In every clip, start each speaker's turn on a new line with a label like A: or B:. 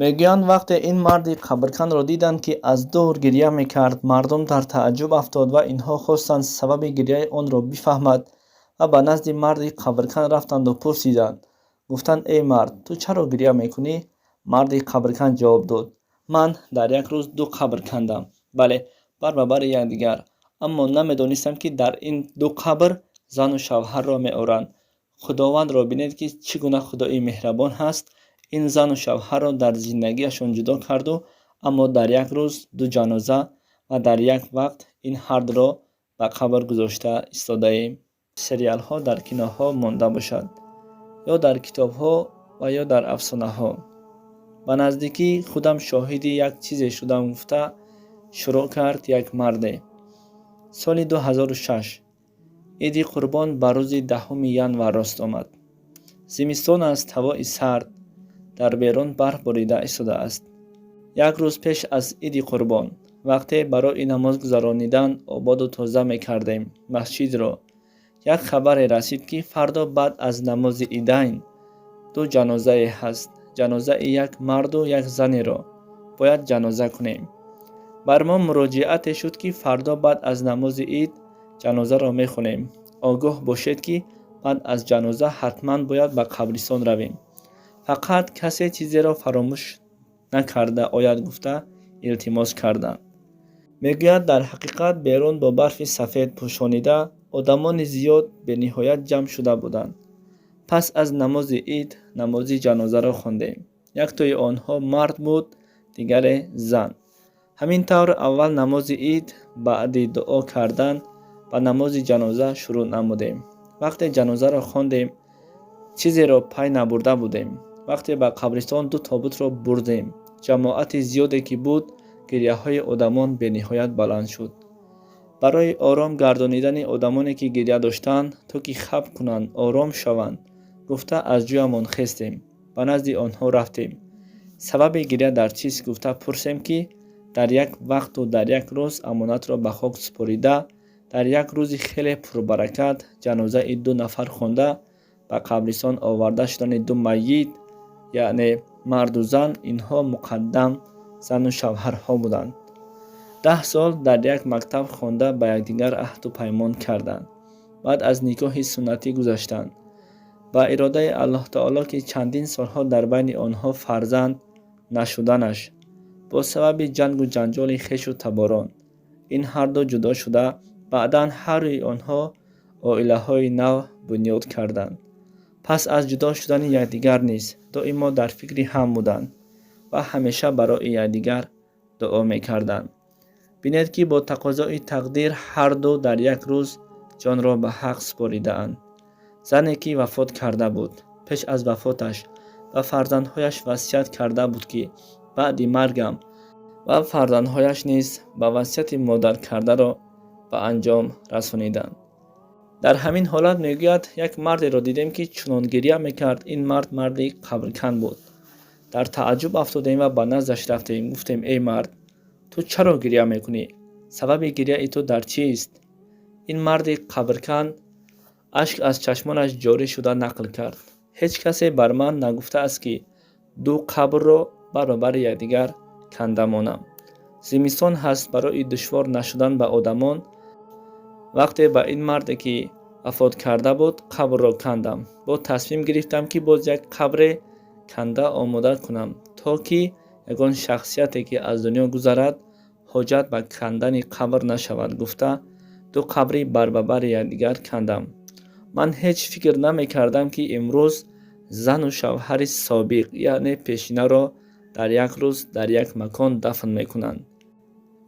A: Мегӯянд, вақте ин марди қабрканро диданд, ки аз дур гиря мекард, мардум дар тааҷҷуб афтод ва инҳо хостанд сабаби гиряи онро бифаҳмад ва ба назди марди қабркан рафтанду пурсиданд. Гуфтанд: «Эй мард, ту чаро гиря мекунӣ?» Марди қабркан ҷавоб дод: «Ман дар як рӯз ду қабр кандам, бале, бар ба бари якдигар, аммо намедонистам, ки дар ин ду қабр зану шавҳарро меоранд. Худовандро бинед, ки чӣ гуна худои меҳрабон ҳаст. Ин зану шавҳарро дар зиндагиашон ҷудо карду, аммо дар як рӯз ду ҷаноза ва дар як вақт ин ҳардуро ба қабр гузошта истодаем.» Сериалҳо дар киноҳо монда бошад ё дар китобҳо ва ё дар афсонаҳо. Ба наздикӣ худам шоҳиди як чизе шудам, гуфта шурӯъ кард як марде. Соли 2006 Иди Қурбон ба рӯзи 10-уми январ рост омад. Зимистон аст, ҳавои сард, дар берун барф борида истодааст. Як рӯз пеш аз Иди Қурбон, вақте барои намоз гузаронидан ободу тоза мекардем масҷидро, як хабаре расид, ки фардо баъд аз намози идайн ду ҷанозае ҳаст. Ҷанозаи як марду як занеро бояд ҷаноза кунем. Бар мо муроҷиате шуд, ки фардо баъд аз намози ид ҷанозаро мехонем, огоҳ бошед, ки баъд аз ҷаноза ҳатман бояд ба қабристон равем, фақат касе чизеро фаромӯш накарда ояд, гуфта илтимос карданд. Мегӯяд, дар ҳақиқат берун бо барфи сафед пӯшонида одамони зиёд бениҳоят ҷамъ шуда буданд. Пас аз намози ид намози ҷанозаро хондем. Яктои онҳо мард буд, дигаре зан. Ҳамин тавр аввал намози ид, баъди дуо кардан ба намози ҷаноза шурӯъ намудем. Вақте ҷанозаро хондем, чизеро пай набурда будем. Вақте ба қабристон ду тобутро бурдем, ҷамоати зиёде ки буд, гиряҳои одамон бениҳоят баланд шуд. Барои ором гардонидани одамоне, ки гиря доштанд, то ки хаб кунанд, ором шаванд, гуфта аз ҷоямон хестем, ба назди онҳо рафтем. Сабаби гиря дар чист, гуфта пурсем, ки дар як вақту дар як рӯз амонатро ба хок супорида, дар як рӯзи хеле пурбаракат ҷанозаи ду нафар хонда, ба қабристон оварда шудани ду маййит, яъне марду зан. Инҳо муқаддам зану шавҳарҳо буданд. 10 сол дар як мактаб хонда, ба якдигар аҳду паймон карданд, баъд аз никоҳи суннатӣ гузаштанд. Ба иродаи Аллоҳ таоло, ки чандин солҳо дар байни онҳо фарзанд нашуданаш, бо сабаби ҷангу ҷанҷоли хешу таборон ин ҳарду ҷудо шуда, баъдан ҳаррӯи онҳо оилаҳои нав бунёд карданд. Пас аз ҷудо шудани якдигар низ доимо дар фикри ҳам буданд ва ҳамеша барои якдигар дуо мекарданд. Бинед, ки бо тақозои тақдир ҳарду дар як рӯз ҷонро ба ҳақ супоридаанд. Зане, ки вафот карда буд, пеш аз вафоташ ба фарзандҳояш васият карда буд, ки баъди маргам, ва фарзандҳояш низ ба васияти модаркардаро ба анҷом расониданд. Дар ҳамин ҳолат, мегӯяд, як мардеро дидем, ки чунон гиря мекард. Ин мард марди қабркан буд. Дар тааҷҷуб афтодем ва ба наздаш рафтем. Гуфтем: «Эй мард, ту чаро гиря мекунӣ? Сабаби гиряи ту дар чист?» Ин марди қабркан ашк аз чашмонаш ҷорӣ шуда нақл кард: «Ҳеҷ касе бар ман нагуфтааст, ки ду қабрро баробари якдигар канда монам. Зимистон ҳаст, барои душвор нашудан ба одамон, вақте ба ин марде, ки вафот карда буд, қабрро кандам, бо тасмим гирифтам, ки боз як қабре канда омода кунам, то ки ягон шахсияте, ки аз дунё гузарад, ҳоҷат ба кандани қабр нашавад, гуфта ду қабри барбабари якдигар кандам. Ман ҳеҷ фикр намекардам, ки имрӯз зану шавҳари собиқ, яъне пешинаро, дар як рӯз дар як макон дафн мекунанд.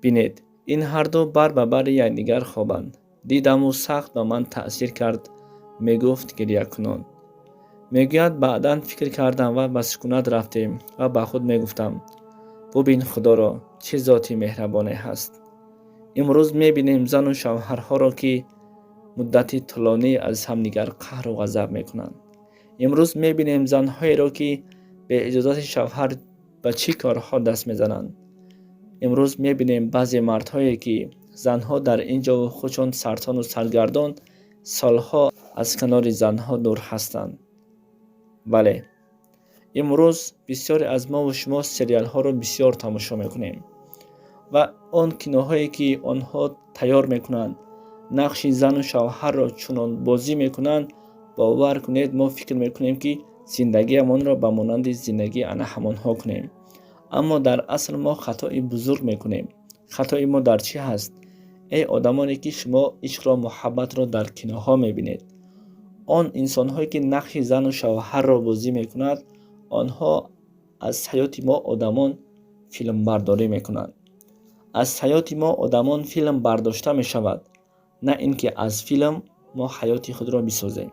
A: Бинед, ин ҳарду бар ба бари якдигар хобанд. Дидаму сахт ба ман таъсир кард», мегуфт гирякунон. Мегӯяд, баъдан фикр кардам ва ба сукунат рафтем ва ба худ мегуфтам: «Бубин Худоро, чӣ зоти меҳрабоне ҳаст». Имрӯз мебинем зану шавҳарҳоро, ки муддати тӯлонӣ аз ҳамдигар қаҳру ғазаб мекунанд. Имрӯз мебинем занҳоеро, ки бе иҷозати шавҳар ба чӣ корҳо даст мезананд. Имрӯз мебинем баъзе мардҳое, ки занҳо дар ин ҷову худшон сартону саргардон солҳо аз канори занҳо дур ҳастанд. Бале, Имрӯз бисёре аз мову шумо сериалҳоро бисёр тамошо мекунем ва он киноҳое, ки онҳо тайёр мекунанд, нақши зану шавҳарро чунон бозӣ мекунанд, бовар кунед, мо фикр мекунем, ки зиндагиамонро ба монанди зиндагии ана ҳамонҳо кунем. Аммо дар асл мо хатои бузург мекунем. Хатои мо дар чӣ ҳаст? Эй одамоне, ки шумо ишқро, муҳаббатро дар киноҳо мебинед, он инсонҳое, ки нақши зану шавҳарро бозӣ мекунад, онҳо аз ҳаёти мо одамон филмбардорӣ мекунанд. Аз ҳаёти мо одамон филм бардошта мешавад, на ин ки аз филм мо ҳаёти худро бисозем.